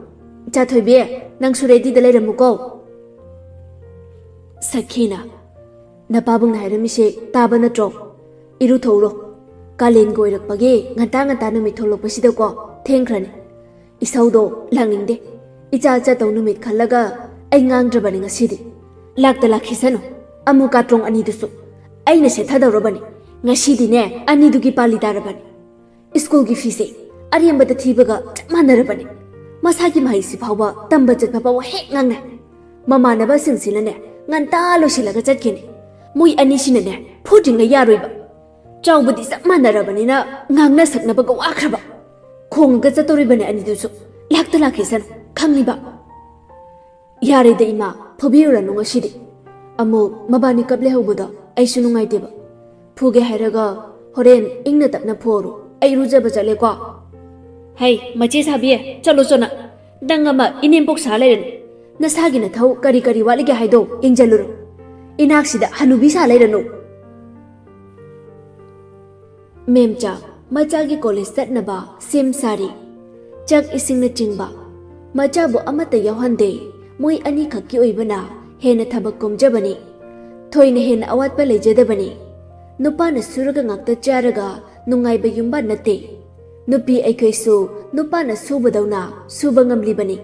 ꯏꯆꯥ ꯊꯣꯏꯕꯤ, ꯅꯪꯁꯨ ꯔꯦꯗꯤꯗ ꯂꯩꯔꯝꯃꯨꯀꯣ꯫" ꯁꯈꯤꯅ, "ꯅꯄꯥꯕꯨꯡꯅ ꯍꯥꯏꯔꯝꯃꯤꯁꯦ ꯇꯥꯕ ꯅꯠꯇ꯭ꯔꯣ? ꯏꯔꯨꯊꯣꯛꯎꯔꯣ꯫ ꯀꯥꯂꯦꯟꯒ ꯑꯣꯏꯔꯛꯄꯒꯤ ꯉꯟꯇꯥ ꯉꯟꯇꯥ ꯅꯨꯃꯤꯠ ꯊꯣꯛꯂꯛꯄꯁꯤꯗꯀꯣ ꯊꯦꯡꯈ꯭ꯔꯅꯤ꯫ ꯏꯁꯧꯗꯣ ꯂꯥꯡꯅꯤꯡꯗꯦ꯫ ꯏꯆꯥ ꯆꯠꯇꯧ ꯅꯨꯃꯤꯠ ꯈꯜꯂꯒ ꯑꯩ ꯉꯥꯡꯗ꯭ꯔꯕꯅꯤ ꯉꯁꯤꯗꯤ꯫ ꯂꯥꯛꯇ ꯂꯥꯛꯈꯤꯁꯅꯨ꯫ ꯑꯃꯨ ꯀꯥꯇ꯭ꯔꯣꯡ ꯑꯅꯤꯗꯨꯁꯨ ꯑꯩꯅ ꯁꯦꯠꯊꯗꯧꯔꯕꯅꯤ꯫ ꯉꯁꯤꯗꯤꯅꯦ, ꯑꯅꯤꯗꯨꯒꯤ ꯄꯥꯂꯤ ꯇꯥꯔꯕꯅꯤ꯫ ꯁ꯭ꯀꯨꯜꯒꯤ ꯐꯤꯁꯦ ꯑꯔꯦꯝꯕꯗ ꯊꯤꯕꯒ ꯆꯞ ꯃꯥꯟꯅꯔꯕꯅꯤ꯫ ꯃꯁꯥꯒꯤ ꯃꯍꯩꯁꯤ ꯐꯥꯎꯕ ꯇꯝꯕ ꯆꯠꯄ ꯐꯥꯎꯕ ꯍꯦꯛ ꯉꯥꯡꯅ꯫ ꯃꯃꯥꯟꯅꯕꯁꯤꯡꯁꯤꯅꯅꯦ ꯉꯟꯇꯥ ꯂꯣꯏꯁꯤꯜꯂꯒ ꯆꯠꯈꯤꯅꯤ꯫ ꯃꯣꯏ ꯑꯅꯤꯁꯤꯅꯅꯦ ꯐꯨꯗ꯭ꯔꯤꯉꯩ ꯌꯥꯔꯣꯏꯕ꯫ ꯆꯥꯎꯕꯗꯤ ꯆꯞ ꯃꯥꯟꯅꯔꯕꯅꯤꯅ ꯉꯥꯡꯅ ꯁꯛꯅꯕꯒ ꯋꯥꯈ꯭ꯔꯕ꯫ ꯈꯣꯡꯉꯒ ꯆꯠꯇꯧꯔꯤꯕꯅꯦ ꯑꯅꯤꯗꯨꯁꯨ꯫ ꯂꯥꯛꯇ ꯂꯥꯛꯈꯤꯁꯅꯨ, ꯈꯪꯉꯤꯕ?" "ꯌꯥꯔꯦꯗ ꯏꯃꯥ, ꯐꯨꯕꯤꯔꯨꯔꯅꯨ ꯉꯁꯤꯗꯤ꯫ ꯑꯃꯨꯛ ꯃꯕꯥꯅꯤ ꯀꯞ ꯂꯩꯍꯧꯕꯗꯣ ꯑꯩꯁꯨ ꯅꯨꯡꯉꯥꯏꯇꯦꯕ꯫ ꯐꯨꯒꯦ ꯍꯥꯏꯔꯒ ꯍꯣꯔꯦꯟ ꯏꯪꯅ ꯇꯞꯅ ꯐꯨꯔꯣ꯫ ꯑꯩ ꯏꯔꯨꯖꯕ ꯆꯠꯂꯦꯀꯣ꯫" "ꯍꯩ, ꯃꯆꯦ ꯁꯥꯕꯤ, ꯆꯠꯂꯣ ꯆꯣꯅ꯫ ꯅꯪ ꯑꯃ ꯏꯅꯦꯝꯄꯣꯛ ꯁꯥ ꯂꯩꯔꯅꯤ꯫ ꯅꯁꯥꯒꯤ ꯅꯊꯧ ꯀꯔꯤ ꯀꯔꯤ ꯋꯥꯠꯂꯤꯒꯦ ꯍꯥꯏꯗꯣ ꯌꯦꯡꯖꯜꯂꯨꯔꯣ꯫ ꯏꯅꯥꯛꯁꯤꯗ ꯍꯅꯨꯕꯤ ꯁꯥ ꯂꯩꯔꯅꯨ꯫ ꯃꯦꯝꯆꯥ, ꯃꯆꯥꯒꯤ ꯀꯣꯂꯦꯖ ꯆꯠꯅꯕ ꯁꯦꯝ ꯁꯥꯔꯤ꯫ ꯆꯥꯛ ꯏꯁꯤꯡꯅꯆꯤꯡꯕ ꯃꯆꯥꯕꯨ ꯑꯃꯠꯇ ꯌꯥꯎꯍꯟꯗꯦ꯫ ꯃꯣꯏ ꯑꯅꯤꯈꯛꯀꯤ ꯑꯣꯏꯕꯅ ꯍꯦꯟꯅ ꯊꯕꯛ ꯀꯣꯝꯖꯕꯅꯤ꯫ ꯊꯣꯏꯅ ꯍꯦꯟꯅ ꯑꯋꯥꯠꯄ ꯂꯩꯖꯗꯕꯅꯤ꯫ ꯅꯨꯄꯥꯅ ꯁꯨꯔꯒ ꯉꯥꯛꯇ ꯆꯥꯔꯒ ꯅꯨꯡꯉꯥꯏꯕ ꯌꯨꯝꯕꯥꯟ ꯅꯠꯇꯦ꯫ ꯅꯨꯄꯤ ꯑꯩꯈꯣꯏꯁꯨ ꯅꯨꯄꯥꯅ ꯁꯨꯕꯗꯧꯅ ꯁꯨꯕ ꯉꯝꯂꯤꯕꯅꯤ꯫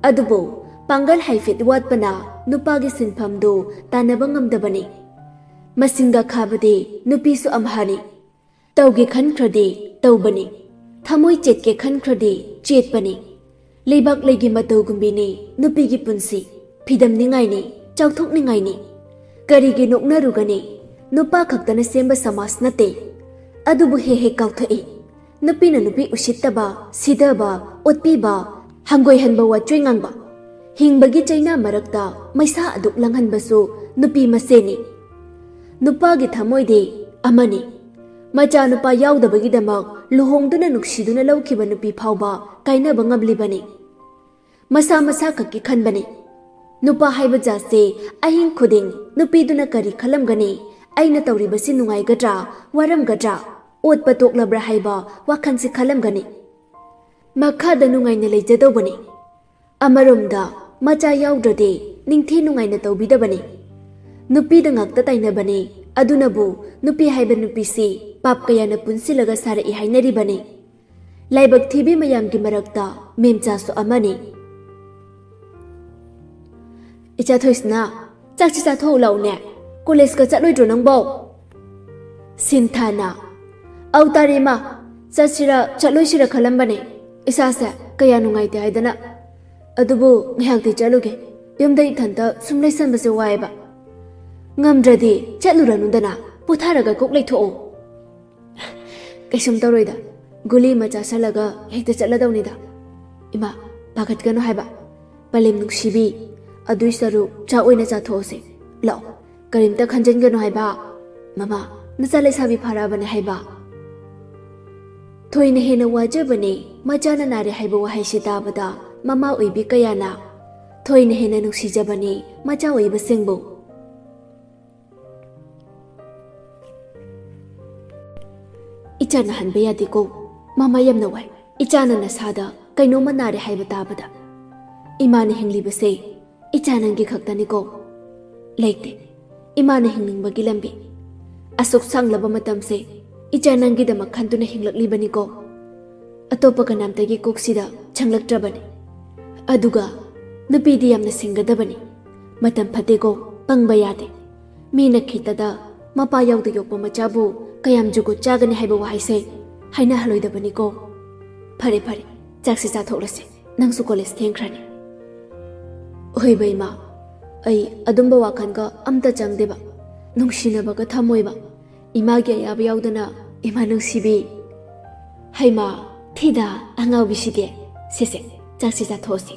ꯑꯗꯨꯕꯨ ꯄꯥꯡꯒꯜ ꯍꯥꯏꯐꯦꯠ ꯋꯥꯠꯄꯅ ꯅꯨꯄꯥꯒꯤ ꯁꯤꯟꯐꯝꯗꯨ ꯇꯥꯟꯅꯕ ꯉꯝꯗꯕꯅꯤ꯫ ꯃꯁꯤꯡꯒ ꯈꯥꯕꯗꯤ ꯅꯨꯄꯤꯁꯨ ꯑꯝꯍꯥꯅꯤ꯫ ꯇꯧꯒꯦ ꯈꯟꯈ꯭ꯔꯗꯤ ꯇꯧꯕꯅꯤ꯫ ꯊꯃꯣꯏ ꯆꯦꯠꯀꯦ ꯈꯟꯈ꯭ꯔꯗꯤ ꯆꯦꯠꯄꯅꯤ꯫ ꯂꯩꯕꯥꯛ ꯂꯩꯒꯤ ꯃꯇꯧꯒꯨꯝꯕꯤꯅꯤ ꯅꯨꯄꯤꯒꯤ ꯄꯨꯟꯁꯤ꯫ ꯐꯤꯗꯝꯅꯤꯡꯉꯥꯏꯅꯤ, ꯆꯥꯎꯊꯣꯛꯅꯤꯡꯉꯥꯏꯅꯤ꯫ ꯀꯔꯤꯒꯤ ꯅꯣꯛꯅꯔꯨꯒꯅꯤ? ꯅꯨꯄꯥ ꯈꯛꯇꯅ ꯁꯦꯝꯕ ꯁꯃꯥꯖ ꯅꯠꯇꯦ꯫ ꯑꯗꯨꯕꯨ ꯍꯦꯛ ꯍꯦꯛ ꯀꯥꯎꯊꯣꯛꯏ꯫ ꯅꯨꯄꯤꯅ ꯅꯨꯄꯤ ꯎꯁꯤꯠꯇꯕ, ꯁꯤꯊꯕ, ꯑꯣꯠꯄꯤꯕ, ꯍꯪꯒꯣꯏꯍꯟꯕ ꯋꯥꯆꯣꯏ ꯉꯥꯡꯕ꯫ ꯍꯤꯡꯕꯒꯤ ꯆꯩꯅꯥ ꯃꯔꯛꯇ ꯃꯩꯁꯥ ꯑꯗꯨꯛ ꯂꯪꯍꯟꯕꯁꯨ ꯅꯨꯄꯤ ꯃꯁꯦꯟꯅꯤ꯫ ꯅꯨꯄꯥꯒꯤ ꯊꯃꯣꯏꯗꯤ ꯑꯃꯅꯤ꯫ ꯃꯆꯥꯅꯨꯄꯥ ꯌꯥꯎꯗꯕꯒꯤꯗꯃꯛ ꯂꯨꯍꯣꯡꯗꯨꯅ ꯅꯨꯡꯁꯤꯗꯨꯅ ꯂꯧꯈꯤꯕ ꯅꯨꯄꯤ ꯐꯥꯎꯕ ꯀꯥꯏꯅꯕ ꯉꯝꯂꯤꯕꯅꯤ꯫ ꯃꯁꯥ ꯃꯁꯥ ꯈꯛꯀꯤ ꯈꯟꯕꯅꯤ꯫ ꯅꯨꯄꯥ ꯍꯥꯏꯕ ꯖꯥꯠꯁꯦ ꯑꯍꯤꯡ ꯈꯨꯗꯤꯡ ꯅꯨꯄꯤꯗꯨꯅ ꯀꯔꯤ ꯈꯜꯂꯝꯒꯅꯤ, ꯑꯩꯅ ꯇꯧꯔꯤꯕꯁꯤ ꯅꯨꯡꯉꯥꯏꯒꯗ꯭ꯔꯥ, ꯋꯥꯔꯝꯒꯗ꯭ꯔꯥ, ꯑꯣꯠꯄ ꯇꯣꯛꯂꯕ꯭ꯔꯥ ꯍꯥꯏꯕ ꯋꯥꯈꯜꯁꯤ ꯈꯜꯂꯝꯒꯅꯤ꯫ ꯃꯈꯥꯗ ꯅꯨꯡꯉꯥꯏꯅ ꯂꯩꯖꯗꯧꯕꯅꯤ꯫ ꯑꯃꯔꯣꯝꯗ ꯃꯆꯥ ꯌꯥꯎꯗ꯭ꯔꯗꯤ ꯅꯤꯡꯊꯤ ꯅꯨꯡꯉꯥꯏꯅ ꯇꯧꯕꯤꯗꯕꯅꯤ꯫ ꯅꯨꯄꯤꯗ ꯉꯥꯛꯇ ꯇꯥꯏꯅꯕꯅꯤ꯫ ꯑꯗꯨꯅꯕꯨ ꯅꯨꯄꯤ ꯍꯥꯏꯕ ꯅꯨꯄꯤꯁꯤ ꯄꯥꯞ ꯀꯌꯥꯅ ꯄꯨꯟꯁꯤꯜꯂꯒ ꯁꯥꯔꯛꯏ ꯍꯥꯏꯅꯔꯤꯕꯅꯤ꯫ ꯂꯥꯏꯕꯛ ꯊꯤꯕꯤ ꯃꯌꯥꯝꯒꯤ ꯃꯔꯛꯇ ꯃꯦꯝꯆꯥꯁꯨ ꯑꯃꯅꯤ꯫ ꯏꯆꯥ ꯊꯣꯏꯁꯅꯥ, ꯆꯥꯛꯁꯤ ꯆꯥꯊꯣꯛꯎ ꯂꯥꯛꯎꯅꯦ꯫ ꯀꯣꯂꯦꯖꯀ ꯆꯠꯂꯣꯏꯗ꯭ꯔꯣ ꯅꯪꯕꯣ? ꯁꯤꯟꯊꯥꯅ, ꯑꯧ ꯇꯥꯔꯦ ꯏꯃꯥ, ꯆꯠꯁꯤꯔ ꯆꯠꯂꯣꯏꯁꯤꯔ ꯈꯜꯂꯝꯕꯅꯦ꯫ ꯏꯁꯥꯁꯦ ꯀꯌꯥ ꯅꯨꯡꯉꯥꯏꯇꯦ ꯍꯥꯏꯗꯅ꯫ ꯑꯗꯨꯕꯨ ꯉꯥꯏꯍꯥꯛꯇꯤ ꯆꯠꯂꯨꯒꯦ꯫ ꯌꯨꯝꯗ ꯏꯊꯟꯇ ꯁꯨꯝ ꯂꯩꯁꯟꯕꯁꯦ ꯋꯥꯏꯑꯦꯕ꯫ ꯉꯝꯗ꯭ꯔꯗꯤ ꯆꯠꯂꯨꯔꯅꯨꯗꯅ, ꯄꯣꯊꯥꯔꯒ ꯀꯣꯛ ꯂꯩꯊꯣꯛꯑꯣ꯫ ꯀꯩꯁꯨꯝ ꯇꯧꯔꯣꯏꯗ, ꯒꯨꯂꯤ ꯑꯃ ꯆꯥꯁꯜꯂꯒ ꯍꯦꯛꯇ ꯆꯠꯂꯗꯧꯅꯤꯗ꯫ ꯏꯃꯥ, ꯄꯥꯈꯠꯀꯅꯨ ꯍꯥꯏꯕ꯫ ꯄꯂꯦꯝ ꯅꯨꯡꯁꯤꯕꯤ, ꯑꯗꯨꯏ ꯁꯔꯨꯛ ꯆꯥꯛ ꯑꯣꯏꯅ ꯆꯥꯊꯣꯛꯑꯁꯦ꯫ ꯂꯥꯛꯑꯣ, ꯀꯔꯤꯝꯇ ꯈꯟꯖꯤꯟꯒꯅꯨ ꯍꯥꯏꯕ꯫ ꯃꯃꯥ, ꯅꯆꯥ ꯂꯩꯁꯥꯕꯤ ꯐꯥꯔꯛꯑꯕꯅꯦ ꯍꯥꯏꯕ꯫ ꯊꯣꯏꯅ ꯍꯦꯟꯅ ꯋꯥꯖꯕꯅꯦ꯫ ꯃꯆꯥꯅ ꯅꯥꯔꯦ ꯍꯥꯏꯕ ꯋꯥꯍꯩꯁꯤ ꯇꯥꯕꯗ ꯃꯃꯥ ꯑꯣꯏꯕꯤ ꯀꯌꯥꯅ ꯊꯣꯏꯅ ꯍꯦꯟꯅ ꯅꯨꯡꯁꯤꯖꯕꯅꯤ ꯃꯆꯥ ꯑꯣꯏꯕꯁꯤꯡꯕꯨ꯫ "ꯏꯆꯥ ꯅꯥꯍꯟꯕ ꯌꯥꯗꯦꯀꯣ, ꯃꯃꯥ ꯌꯥꯝꯅ ꯋꯥꯏ꯫ ꯏꯆꯥꯅ ꯅꯁꯥꯗ ꯀꯩꯅꯣꯝꯃ ꯅꯥꯔꯦ ꯍꯥꯏꯕ ꯇꯥꯕꯗ꯫ ꯏꯃꯥꯅ ꯍꯤꯡꯂꯤꯕꯁꯦ ꯏꯆꯥ ꯅꯪꯒꯤ ꯈꯛꯇꯅꯤꯀꯣ꯫ ꯂꯩꯇꯦ ꯏꯃꯥꯅ ꯍꯤꯡꯅꯤꯡꯕꯒꯤ ꯂꯝꯕꯤ꯫ ꯑꯁꯨꯛ ꯁꯥꯡꯂꯕ ꯃꯇꯝꯁꯦ ꯏꯆꯥ ꯅꯪꯒꯤꯗꯃꯛ ꯈꯟꯗꯨꯅ ꯍꯤꯡꯂꯛꯂꯤꯕꯅꯤꯀꯣ꯫ ꯑꯇꯣꯞꯄ ꯀꯅꯥꯝꯇꯒꯤ ꯀꯣꯛꯁꯤꯗ ꯆꯪꯂꯛꯇ꯭ꯔꯕꯅꯤ꯫ ꯑꯗꯨꯒ ꯅꯨꯄꯤꯗꯤ ꯌꯥꯝꯅ ꯁꯤꯡꯒꯗꯕꯅꯤ꯫ ꯃꯇꯝ ꯐꯠꯇꯦꯀꯣ, ꯄꯪꯕ ꯌꯥꯗꯦ꯫ ꯃꯤꯅ ꯈꯤꯇꯗ ꯃꯄꯥ ꯌꯥꯎꯗ ꯌꯣꯛꯄ ꯃꯆꯥꯕꯨ ꯀꯌꯥꯝ ꯖꯨꯒꯣꯠ ꯆꯥꯒꯅꯤ ꯍꯥꯏꯕ ꯋꯥꯍꯩꯁꯦ ꯍꯥꯏꯅꯍꯜꯂꯣꯏꯗꯕꯅꯤꯀꯣ꯫ ꯐꯔꯦ, ꯐꯔꯦ, ꯆꯥꯛꯁꯤ ꯆꯥꯊꯣꯛꯂꯁꯦ꯫ ꯅꯪꯁꯨ ꯀꯣꯂꯦꯖ ꯊꯦꯡꯈ꯭ꯔꯅꯤ꯫" "ꯍꯣꯏꯕ ꯏꯃꯥ, ꯑꯩ ꯑꯗꯨꯝꯕ ꯋꯥꯈꯜꯒ ꯑꯝꯇ ꯆꯪꯗꯦꯕ꯫ ꯅꯨꯡꯁꯤꯅꯕꯒ ꯊꯝꯃꯣꯏꯕ꯫ ꯏꯃꯥꯒꯤ ꯑꯌꯥꯕ ꯌꯥꯎꯗꯅ ꯏꯃꯥ ꯅꯨꯡꯁꯤꯕꯤ꯫" "ꯍꯩꯃꯥ, ꯊꯤꯗ ꯑꯉꯥꯎꯕꯤꯁꯤꯗꯤ꯫ ꯁꯦꯁꯦ, ꯆꯥꯛꯁꯤ ꯆꯥꯊꯣꯛꯑꯁꯤ꯫"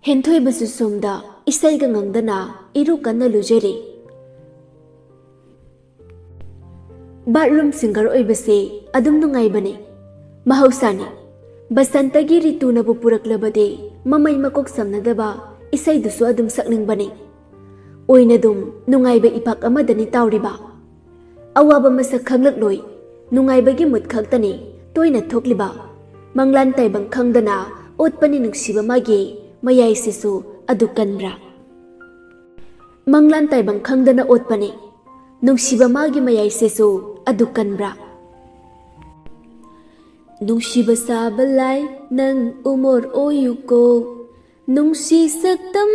ꯍꯦꯟꯊꯣꯏꯕꯁꯨ ꯁꯣꯝꯗ ꯏꯁꯩꯒ ꯉꯪꯗꯅ ꯏꯔꯨ ꯀꯟꯅ ꯂꯨꯖꯔꯤ꯫ ꯕꯥꯠꯔꯨꯝ ꯁꯤꯡꯒꯔ ꯑꯣꯏꯕꯁꯦ ꯑꯗꯨꯝ ꯅꯨꯡꯉꯥꯏꯕꯅꯦ꯫ ꯃꯍꯧꯁꯥꯅꯤ, ꯕꯁꯟꯇꯒꯤ ꯔꯤꯇꯨꯅꯕꯨ ꯄꯨꯔꯛꯂꯕꯗꯤ ꯃꯃꯩ ꯃꯀꯣꯛ ꯁꯝꯅꯗꯕ ꯏꯁꯩꯗꯨꯁꯨ ꯑꯗꯨꯝ ꯁꯛꯅꯤꯡꯕꯅꯦ꯫ ꯑꯣꯏꯅꯗꯨꯝ ꯅꯨꯡꯉꯥꯏꯕ ꯏꯄꯥꯛ ꯑꯃꯗꯅꯤ ꯇꯥꯎꯔꯤꯕ꯫ ꯑꯋꯥꯕ ꯃꯁꯛ ꯈꯪꯂꯛꯂꯣꯏ, ꯅꯨꯡꯉꯥꯏꯕꯒꯤ ꯃꯨꯠ ꯈꯛꯇꯅꯤ ꯇꯣꯏꯅ ꯊꯣꯛꯂꯤꯕ꯫ ꯃꯪꯂꯥꯟ ꯇꯥꯏꯕꯪ ꯈꯪꯗꯅ ꯑꯣꯠꯄꯅꯤ ꯅꯨꯡꯁꯤꯕ ꯃꯥꯒꯤ ꯃꯌꯥꯏꯁꯤꯁꯨ ꯑꯗꯨ ꯀꯟꯕ꯭ꯔꯥ? ꯃꯪꯂꯥꯟ ꯇꯥꯏꯕꯪ ꯈꯪꯗꯅ ꯑꯣꯠꯄꯅꯤ ꯅꯨꯡꯁꯤꯕ ꯃꯥꯒꯤ ꯃꯌꯥꯏꯁꯤꯁꯨ ꯑꯗꯨ ꯀꯟꯕ꯭ꯔꯥ? ꯅꯨꯡꯁꯤꯕ ꯁꯥꯕ ꯂꯥꯏ ꯅꯪ ꯎꯃꯣꯔ ꯑꯣꯏꯌꯨꯀꯣ, ꯅꯨꯡꯁꯤ ꯁꯛꯇꯝ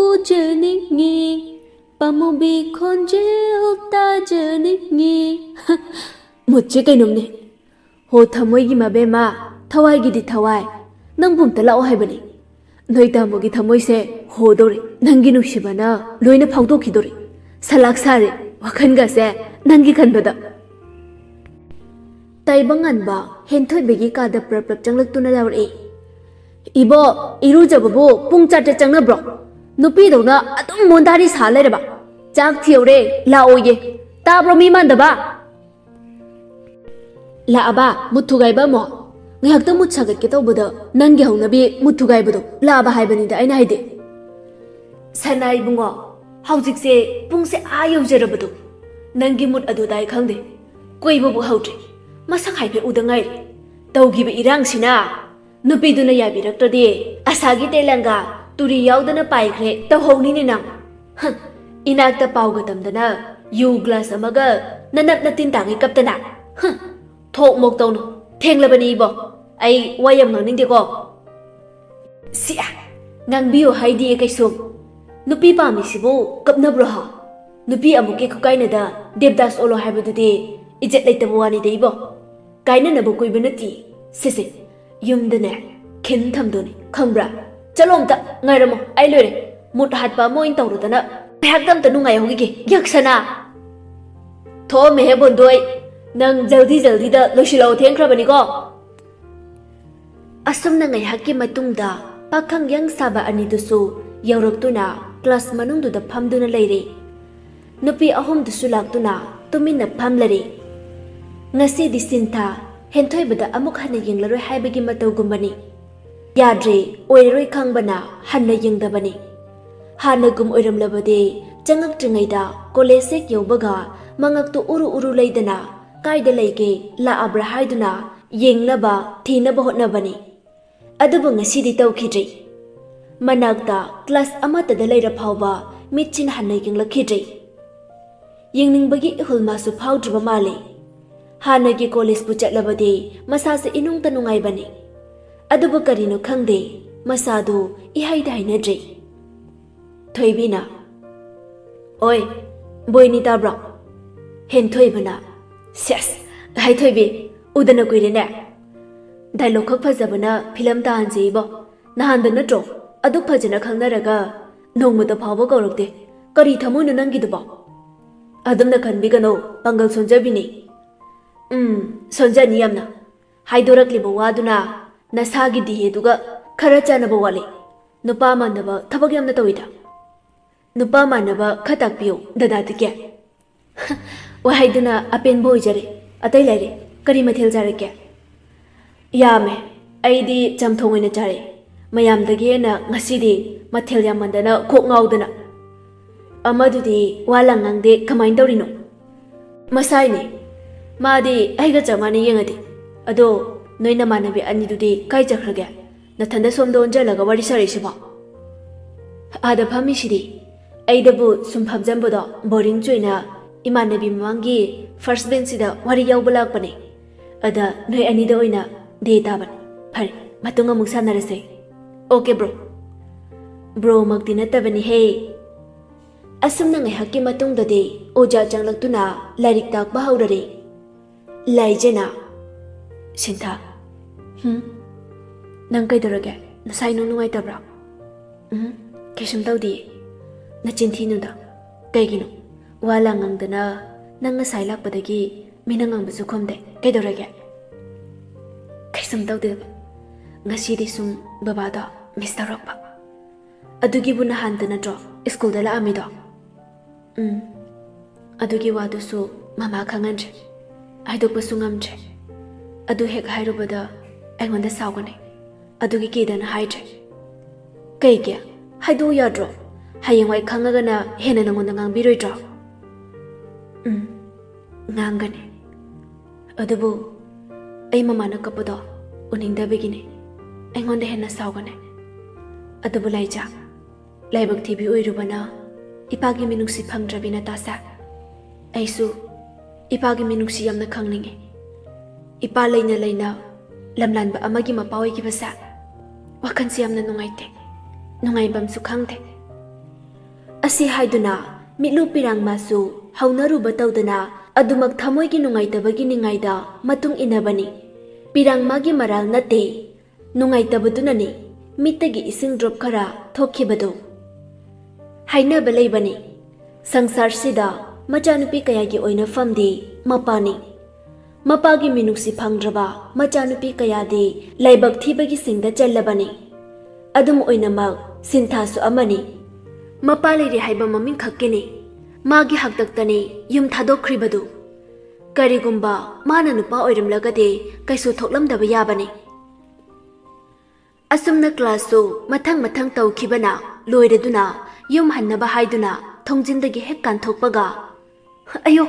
ꯎꯖꯅꯤꯡꯉꯤ, ꯄꯥꯝꯃꯨꯕꯤ ꯈꯣꯟꯖꯦꯜ ꯇꯥꯖꯅꯤꯡꯉꯤ꯫ ꯃꯨꯠꯁꯦ ꯀꯩꯅꯣꯝꯅꯦ꯫ ꯍꯣ ꯊꯃꯣꯏꯒꯤ ꯃꯕꯦꯝꯃ, ꯊꯋꯥꯏꯒꯤꯗꯤ ꯊꯋꯥꯏ, ꯅꯪꯕꯨ ꯑꯝꯇ ꯂꯥꯛꯑꯣ ꯍꯥꯏꯕꯅꯤ꯫ ꯅꯣꯏ ꯇꯥꯃꯣꯒꯤ ꯊꯃꯣꯏꯁꯦ ꯍꯣꯗꯧꯔꯦ, ꯅꯪꯒꯤ ꯅꯨꯡꯁꯤꯕꯅ ꯂꯣꯏꯅ ꯐꯥꯎꯗꯣꯛꯈꯤꯗꯧꯔꯦ꯫ ꯁꯂꯥꯛ ꯁꯥꯔꯦ ꯋꯥꯈꯜꯒꯁꯦ ꯅꯪꯒꯤ ꯈꯟꯕꯗ꯫ ꯇꯥꯏꯕꯪꯉꯥꯟꯕ ꯍꯦꯟꯊꯣꯏꯕꯒꯤ ꯀꯥꯗ ꯄ꯭ꯔꯞ ꯄ꯭ꯔꯞ ꯆꯪꯂꯛꯇꯨꯅ ꯂꯥꯎꯔꯛꯏ꯫ "ꯏꯕꯣ, ꯏꯔꯨꯖꯕꯕꯨ ꯄꯨꯡ ꯆꯥꯇ꯭ꯔꯦꯠ ꯆꯪꯅꯕ꯭ꯔꯣ? ꯅꯨꯄꯤꯗꯧꯅ ꯑꯗꯨꯝ ꯃꯣꯟꯗꯥꯔꯤ ꯁꯥ ꯂꯩꯔꯕ? ꯆꯥꯛ ꯊꯤꯍꯧꯔꯦ, ꯂꯥꯛꯑꯣꯌꯦ꯫ ꯇꯥꯕ꯭ꯔꯣ ꯃꯤ ꯃꯥꯟꯗꯕ?" "ꯂꯥꯛꯑꯕ? ꯃꯨꯠ ꯊꯨꯒꯥꯏꯕ ꯑꯃꯨꯛ?" ꯉꯥꯏꯍꯥꯛꯇꯪ ꯃꯨꯠ ꯁꯥꯒꯠꯀꯦ ꯇꯧꯕꯗ ꯅꯪꯒꯤ ꯍꯧꯅꯕꯤ ꯃꯨꯠ ꯊꯨꯒꯥꯏꯕꯗꯣ ꯂꯥꯛꯑꯕ ꯍꯥꯏꯕꯅꯤꯗ ꯑꯩꯅ ꯍꯥꯏꯗꯤ꯫ ꯁꯅꯥ ꯏꯕꯨꯡꯉꯣ, ꯍꯧꯖꯤꯛꯁꯦ ꯄꯨꯡꯁꯦ ꯑꯥ ꯌꯧꯖꯔꯕꯗꯣ꯫ ꯅꯪꯒꯤ ꯃꯨꯠ ꯑꯗꯨꯗ ꯑꯩ ꯈꯪꯗꯦ꯫ ꯀꯣꯏꯕꯕꯨ ꯍꯧꯗ꯭ꯔꯤ꯫ ꯃꯁꯛ ꯍꯥꯏꯐꯦꯠ ꯎꯗ ꯉꯥꯏꯔꯤ꯫ ꯇꯧꯈꯤꯕ ꯏꯔꯥꯡꯁꯤꯅ ꯅꯨꯄꯤꯗꯨꯅ ꯌꯥꯕꯤꯔꯛꯇ꯭ꯔꯗꯤ ꯑꯁꯥꯒꯤ ꯇꯦꯂꯪꯒ ꯇꯨꯔꯤ ꯌꯥꯎꯗꯅ ꯄꯥꯏꯈ꯭ꯔꯦ ꯇꯧꯍꯧꯅꯤꯅꯦ ꯅꯪ꯫ ꯍ, ꯏꯅꯥꯛꯇ ꯄꯥꯎꯒ ꯇꯝꯗꯅ ꯌꯨ ꯒ꯭ꯂꯥꯁ ꯑꯃꯒ ꯅꯅꯞ ꯅꯇꯤꯟ ꯇꯥꯡꯉꯩ ꯀꯞꯇꯅ꯫ ꯍ, ꯊꯣꯛ ꯃꯣꯛ ꯇꯧꯅꯨ꯫ ꯊꯦꯡꯂꯕꯅꯤ ꯏꯕꯣ꯫ ꯑꯩ ꯋꯥ ꯌꯥꯝ ꯉꯥꯡꯅꯤꯡꯗꯦꯀꯣ꯫ ꯁꯤ, ꯉꯥꯡꯕꯤꯌꯨ ꯍꯥꯏꯗꯤ ꯀꯩꯁꯨꯝ꯫ ꯅꯨꯄꯤ ꯄꯥꯝꯃꯤꯁꯤꯕꯨ ꯀꯞꯅꯕ꯭ꯔꯣ ꯍꯥ? ꯅꯨꯄꯤ ꯑꯃꯨꯛꯀꯤ ꯈꯨꯀꯥꯏꯅꯗ ꯗꯦꯕꯗꯥꯁ ꯑꯣꯜꯂꯣ ꯍꯥꯏꯕꯗꯨꯗꯤ ꯏꯖꯠ ꯂꯩꯇꯕ ꯋꯥꯅꯤꯗ ꯏꯕꯣ꯫ ꯀꯥꯏꯅꯅꯕ ꯀꯨꯏꯕ ꯅꯠꯇꯦ꯫ ꯁꯦ ꯁꯦ, ꯌꯨꯝꯗꯅꯦ ꯈꯤꯟ ꯊꯝꯗꯣꯅꯤ, ꯈꯪꯕ꯭ꯔꯥ? ꯆꯠꯂꯣ ꯑꯝꯇ, ꯉꯥꯏꯔꯝꯃꯣ, ꯑꯩ ꯂꯣꯏꯔꯦ꯫ ꯃꯨꯠ ꯍꯥꯠꯄ ꯑꯃ ꯑꯣꯏꯅ ꯇꯧꯔꯨꯗꯅ꯫ ꯉꯥꯏꯍꯥꯛꯇ ꯑꯝꯇ ꯅꯨꯡꯉꯥꯏꯍꯧꯈꯤꯒꯦ, ꯌꯛꯁꯅꯥ꯫ ꯊꯣꯛꯑꯝꯃꯦꯍꯦ ꯕꯣꯟꯗꯣꯏ, ꯅꯪ ꯖꯜꯗꯤ ꯖꯜꯗꯤꯗ ꯂꯣꯏꯁꯤꯜꯂꯛꯑꯣ, ꯊꯦꯡꯈ꯭ꯔꯕꯅꯤꯀꯣ꯫ ꯑꯁꯨꯝꯅ ꯉꯥꯏꯍꯥꯛꯀꯤ ꯃꯇꯨꯡꯗ ꯄꯥꯈꯪ ꯌꯪ ꯁꯥꯕ ꯑꯅꯤꯗꯨꯁꯨ ꯌꯧꯔꯛꯇꯨꯅ ꯀ꯭ꯂꯥꯁ ꯃꯅꯨꯡꯗꯨꯗ ꯐꯝꯗꯨꯅ ꯂꯩꯔꯦ꯫ ꯅꯨꯄꯤ ꯑꯍꯨꯝꯗꯨꯁꯨ ꯂꯥꯛꯇꯨꯅ ꯇꯨꯃꯤꯟꯅ ꯐꯝꯂꯔꯦ꯫ ꯉꯁꯤꯗꯤ ꯁꯤꯟꯊꯥ ꯍꯦꯟꯊꯣꯏꯕꯗ ꯑꯃꯨꯛ ꯍꯟꯅ ꯌꯦꯡꯂꯔꯣꯏ ꯍꯥꯏꯕꯒꯤ ꯃꯇꯧꯒꯨꯝꯕꯅꯤ꯫ ꯌꯥꯗ꯭ꯔꯦ, ꯑꯣꯏꯔꯔꯣꯏ ꯈꯪꯕꯅ ꯍꯟꯅ ꯌꯦꯡꯗꯕꯅꯤ꯫ ꯍꯥꯟꯅꯒꯨꯝ ꯑꯣꯏꯔꯝꯂꯕꯗꯤ ꯆꯪꯉꯛꯇ꯭ꯔꯤꯉꯩꯗ ꯀꯣꯂꯦꯖ ꯍꯦꯛ ꯌꯧꯕꯒ ꯃꯉꯛꯇꯨ ꯎꯔꯨ ꯎꯔꯨ ꯂꯩꯗꯅ ꯀꯥꯏꯗ ꯂꯩꯒꯦ, ꯂꯥꯛꯑꯕ꯭ꯔꯥ ꯍꯥꯏꯗꯨꯅ ꯌꯦꯡꯅꯕ, ꯊꯤꯅꯕ ꯍꯣꯠꯅꯕꯅꯤ꯫ ꯑꯗꯨꯕꯨ ꯉꯁꯤꯗꯤ ꯇꯧꯈꯤꯗ꯭ꯔꯦ꯫ ꯃꯅꯥꯛꯇ ꯀ꯭ꯂꯥꯁ ꯑꯃꯠꯇꯗ ꯂꯩꯔ ꯐꯥꯎꯕ ꯃꯤꯠꯁꯤꯅ ꯍꯟꯅ ꯌꯦꯡꯂꯛꯈꯤꯗ꯭ꯔꯦ꯫ ꯌꯦꯡꯅꯤꯡꯕꯒꯤ ꯏꯍꯨꯜ ꯃꯥꯁꯨ ꯐꯥꯎꯗ꯭ꯔꯤꯕ ꯃꯥꯜꯂꯦ꯫ ꯍꯥꯟꯅꯒꯤ ꯀꯣꯂꯦꯖꯄꯨ ꯆꯠꯂꯕꯗꯤ ꯃꯁꯥꯁꯦ ꯏꯅꯨꯡꯇ ꯅꯨꯡꯉꯥꯏꯕꯅꯤ꯫ ꯑꯗꯨꯕꯨ ꯀꯔꯤꯅꯣ ꯈꯪꯗꯦ, ꯃꯁꯥꯗꯨ ꯏꯍꯩꯗ ꯍꯩꯅꯗ꯭ꯔꯦ꯫ ꯊꯣꯏꯕꯤꯅ, "ꯑꯣꯏ, ꯕꯣꯏꯅꯤ ꯇꯥꯕ꯭ꯔꯣ?" ꯍꯦꯟꯊꯣꯏꯕꯅ, "ꯁꯦꯁ, ꯍꯩꯊꯣꯏꯕꯤ, ꯎꯗꯅ ꯀꯨꯏꯔꯦꯅꯦ꯫ ꯗꯥꯏꯂꯣꯛ ꯈꯛ ꯐꯖꯕꯅ ꯐꯤꯂꯝ ꯇꯥꯍꯟꯁꯦ ꯏꯕꯣ꯫ ꯅꯍꯥꯟꯗ ꯅꯠꯇ꯭ꯔꯣ ꯑꯗꯨꯛ ꯐꯖꯅ ꯈꯪꯅꯔꯒ ꯅꯣꯡꯃꯇ ꯐꯥꯎꯕ ꯀꯧꯔꯛꯇꯦ꯫ ꯀꯔꯤ ꯊꯃꯣꯏꯅꯣ ꯅꯪꯒꯤꯗꯨꯕꯣ?" "ꯑꯗꯨꯝꯅ ꯈꯟꯕꯤꯒꯅꯣ, ꯄꯥꯡꯒꯜ ꯁꯣꯟꯖꯕꯤꯅꯤ꯫" "ꯎꯝ, ꯁꯣꯟꯖꯅꯤ ꯌꯥꯝꯅ꯫ ꯍꯥꯏꯗꯣꯔꯛꯂꯤꯕ ꯋꯥꯗꯨꯅ ꯅꯁꯥꯒꯤ ꯗꯤꯍꯦꯗꯨꯒ ꯈꯔ ꯆꯥꯟꯅꯕ ꯋꯥꯠꯂꯤ꯫ ꯅꯨꯄꯥ ꯃꯥꯟꯅꯕ ꯊꯕꯛ ꯌꯥꯝꯅ ꯇꯧꯏꯗ꯫ ꯅꯨꯄꯥ ꯃꯥꯟꯅꯕ ꯈꯔ ꯇꯥꯛꯄꯤꯌꯨ, ꯗꯗꯥꯗꯒꯤ꯫" ꯋꯥꯍꯩꯗꯨꯅ ꯑꯄꯦꯟꯕ ꯑꯣꯏꯖꯔꯦ꯫ "ꯑꯇꯩ ꯂꯩꯔꯦ, ꯀꯔꯤ ꯃꯊꯦꯜ ꯆꯥꯔꯛꯀꯦ?" ꯌꯥꯝꯃꯦ꯫ ꯑꯩꯗꯤ ꯆꯝꯊꯣꯡ ꯑꯣꯏꯅ ꯆꯥꯔꯦ꯫ ꯃꯌꯥꯝꯗꯒꯤ ꯍꯦꯟꯅ ꯉꯁꯤꯗꯤ ꯃꯊꯦꯜ ꯌꯥꯝꯃꯟꯗꯅ ꯀꯣꯛ ꯉꯥꯎꯗꯅ꯫ ꯑꯃꯗꯨꯗꯤ ꯋꯥ ꯂꯥꯡ ꯉꯥꯡꯗꯦ, ꯀꯃꯥꯏꯅ ꯇꯧꯔꯤꯅꯣ? ꯃꯁꯥꯏꯅꯦ꯫ ꯃꯥꯗꯤ ꯑꯩꯒ ꯆꯞ ꯃꯥꯟꯅ ꯌꯦꯡꯉꯗꯤ꯫ ꯑꯗꯣ ꯅꯣꯏ ꯅꯃꯥꯟꯅꯕꯤ ꯑꯅꯤꯗꯨꯗꯤ ꯀꯥꯏ ꯆꯠꯈ꯭ꯔꯒꯦ? ꯅꯊꯟꯗ ꯁꯣꯝꯗ ꯑꯣꯟꯁꯤꯜꯂꯒ ꯋꯥꯔꯤ ꯁꯥꯔꯛꯏꯁꯤꯕꯣ? ꯑꯥꯗ ꯐꯝꯃꯤꯁꯤꯗꯤ꯫ ꯑꯩꯗꯕꯨ ꯁꯨꯝ ꯐꯝꯖꯟꯕꯗꯣ ꯕꯣꯔꯤꯡ ꯆꯨꯏꯅ ꯏꯃꯥꯟꯅꯕꯤ ꯃꯃꯥꯡꯒꯤ ꯐꯥꯔꯁ ꯕꯦꯟꯁꯁꯤꯗ ꯋꯥꯔꯤ ꯌꯥꯎꯕ ꯂꯥꯛꯄꯅꯦ꯫ ꯑꯗ ꯅꯣꯏ ꯑꯅꯤꯗ ꯑꯣꯏꯅ ꯗꯦ ꯇꯥꯕꯅꯤ꯫ ꯐꯔꯦ, ꯃꯇꯨꯡ ꯑꯃꯨꯛ ꯁꯥꯟꯅꯔꯁꯦ꯫ Okay bro. ꯕ꯭ꯔꯣꯃꯛꯇꯤ ꯅꯠꯇꯕꯅꯤꯍꯦ꯫ ꯑꯁꯨꯝꯅ ꯉꯥꯏꯍꯥꯛꯀꯤ ꯃꯇꯨꯡꯗꯗꯤ ꯑꯣꯖꯥ ꯆꯪꯂꯛꯇꯨꯅ ꯂꯥꯏꯔꯤꯛ ꯇꯥꯛꯄ ꯍꯧꯔꯔꯦ꯫ ꯂꯥꯏꯖꯅ, ꯁꯤꯟꯊ꯫ ꯍꯨꯝ? ꯅꯪ ꯀꯩꯗꯧꯔꯒꯦ? ꯅꯁꯥ ꯏꯅꯨꯡ ꯅꯨꯡꯉꯥꯏꯇꯕ꯭ꯔꯣ? ꯎꯝ, ꯀꯩꯁꯨꯝ ꯇꯧꯗꯤꯌꯦ꯫ ꯅꯆꯤꯟ ꯊꯤꯅꯨꯗ꯫ ꯀꯩꯒꯤꯅꯣ? ꯋꯥ ꯂꯥꯡ ꯉꯥꯡꯗꯅ ꯅꯪ ꯉꯁꯥꯏ ꯂꯥꯛꯄꯗꯒꯤ ꯃꯤꯅ ꯉꯥꯡꯕꯁꯨ ꯈꯨꯝꯗꯦ꯫ ꯀꯩꯗꯧꯔꯒꯦ? ꯀꯩꯁꯨꯝ ꯇꯧꯗꯦꯕ꯫ ꯉꯁꯤꯗꯤ ꯁꯨꯝ ꯕꯕꯥꯗꯣ ꯃꯤꯁ ꯇꯧꯔꯛꯄ꯫ ꯑꯗꯨꯒꯤꯕꯨ ꯅꯍꯥꯟꯗ ꯅꯠꯇ꯭ꯔꯣ ꯁ꯭ꯀꯨꯜꯗ ꯂꯥꯛꯑꯝꯃꯤꯗꯣ? ꯎꯝ꯫ ꯑꯗꯨꯒꯤ ꯋꯥꯗꯨꯁꯨ ꯃꯃꯥ ꯈꯪꯍꯟꯗ꯭ꯔꯦ꯫ ꯍꯥꯏꯗꯣꯛꯄꯁꯨ ꯉꯝꯗ꯭ꯔꯦ꯫ ꯑꯗꯨ ꯍꯦꯛ ꯍꯥꯏꯔꯨꯕꯗ ꯑꯩꯉꯣꯟꯗ ꯁꯥꯎꯒꯅꯤ꯫ ꯑꯗꯨꯒꯤ ꯀꯤꯗꯅ ꯍꯥꯏꯗ꯭ꯔꯦ꯫ ꯀꯩꯒꯤ? ꯍꯥꯏꯗꯣꯛꯎ ꯌꯥꯗ꯭ꯔꯣ? ꯍꯌꯦꯡꯋꯥꯏ ꯈꯪꯉꯒꯅ ꯍꯦꯟꯅ ꯅꯉꯣꯟꯗ ꯉꯥꯡꯕꯤꯔꯣꯏꯗ꯭ꯔꯣ? ꯎꯝ, ꯉꯥꯡꯒꯅꯤ꯫ ꯑꯗꯨꯕꯨ ꯑꯩ ꯃꯃꯥꯅ ꯀꯞꯄꯗꯣ ꯎꯅꯤꯡꯗꯕꯒꯤꯅꯤ꯫ ꯑꯩꯉꯣꯟꯗ ꯍꯦꯟꯅ ꯁꯥꯎꯒꯅꯤ꯫ ꯑꯗꯨꯕꯨ ꯂꯥꯏꯖꯥ, ꯂꯥꯏꯕꯛ ꯊꯤꯕꯤ ꯑꯣꯏꯔꯨꯕꯅ ꯏꯄꯥꯒꯤ ꯃꯤꯅꯨꯡꯁꯤ ꯐꯪꯗ꯭ꯔꯕꯤ ꯅꯇꯥꯁꯦ꯫ ꯑꯩꯁꯨ ꯏꯄꯥꯒꯤ ꯃꯤꯅꯨꯡꯁꯤ ꯌꯥꯝꯅ ꯈꯪꯅꯤꯡꯉꯤ꯫ ꯏꯄꯥ ꯂꯩꯅ ꯂꯩꯅ ꯂꯝꯂꯥꯟꯕ ꯑꯃꯒꯤ ꯃꯄꯥ ꯑꯣꯏꯈꯤꯕꯁꯦ ꯋꯥꯈꯜꯁꯦ ꯌꯥꯝꯅ ꯅꯨꯡꯉꯥꯏꯇꯦ꯫ ꯅꯨꯡꯉꯥꯏꯕꯝꯁꯨ ꯈꯪꯗꯦ꯫ ꯑꯁꯤ ꯍꯥꯏꯗꯨꯅ ꯃꯤꯠꯂꯨ ꯄꯤꯔꯥꯡꯃꯥꯁꯨ ꯍꯧꯅꯔꯨꯕ ꯇꯧꯗꯅ ꯑꯗꯨꯃꯛ ꯊꯃꯣꯏꯒꯤ ꯅꯨꯡꯉꯥꯏꯇꯕꯒꯤ ꯅꯤꯡꯉꯥꯏꯗ ꯃꯇꯨꯡ ꯏꯟꯅꯕꯅꯤ꯫ ꯄꯤꯔꯥꯡꯃꯥꯒꯤ ꯃꯔꯥꯜ ꯅꯠꯇꯦ꯫ ꯅꯨꯡꯉꯥꯏꯇꯕꯗꯨꯅꯅꯤ ꯃꯤꯠꯇꯒꯤ ꯏꯁꯤꯡ ꯗ꯭ꯔꯣꯞ ꯈꯔ ꯊꯣꯛꯈꯤꯕꯗꯨ꯫ ꯍꯥꯏꯅꯕ ꯂꯩꯕꯅꯤ, ꯁꯪꯁꯥꯔꯁꯤꯗ ꯃꯆꯥꯅꯨꯄꯤ ꯀꯌꯥꯒꯤ ꯑꯣꯏꯅꯐꯝꯗꯤ ꯃꯄꯥꯅꯤ꯫ ꯃꯄꯥꯒꯤ ꯃꯤꯅꯨꯡꯁꯤ ꯐꯪꯗ꯭ꯔꯕ ꯃꯆꯥꯅꯨꯄꯤ ꯀꯌꯥꯗꯤ ꯂꯥꯏꯕꯛ ꯊꯤꯕꯒꯤ ꯁꯤꯡꯗ ꯆꯜꯂꯕꯅꯤ꯫ ꯑꯗꯨꯝ ꯑꯣꯏꯅꯃꯛ ꯁꯤꯟꯊꯥꯁꯨ ꯑꯃꯅꯤ꯫ ꯃꯄꯥ ꯂꯩꯔꯦ ꯍꯥꯏꯕ ꯃꯃꯤꯡ ꯈꯛꯀꯤꯅꯤ꯫ ꯃꯥꯒꯤ ꯍꯥꯛꯇꯛꯇꯅꯤ ꯌꯨꯝ ꯊꯥꯗꯣꯛꯈ꯭ꯔꯤꯕꯗꯨ꯫ ꯀꯔꯤꯒꯨꯝꯕ ꯃꯥꯅ ꯅꯨꯄꯥ ꯑꯣꯏꯔꯝꯂꯒꯗꯤ ꯀꯩꯁꯨ ꯊꯣꯛꯂꯝꯗꯕ ꯌꯥꯕꯅꯤ꯫ ꯑꯁꯨꯝꯅ ꯀ꯭ꯂꯥꯁꯁꯨ ꯃꯊꯪ ꯃꯊꯪ ꯇꯧꯈꯤꯕꯅ ꯂꯣꯏꯔꯗꯨꯅ ꯌꯨꯝ ꯍꯟꯅꯕ ꯍꯥꯏꯗꯨꯅ ꯊꯣꯡꯖꯤꯟꯗꯒꯤ ꯍꯦꯛ ꯀꯥꯟꯊꯣꯛꯄꯒ, "ꯑꯌꯣ,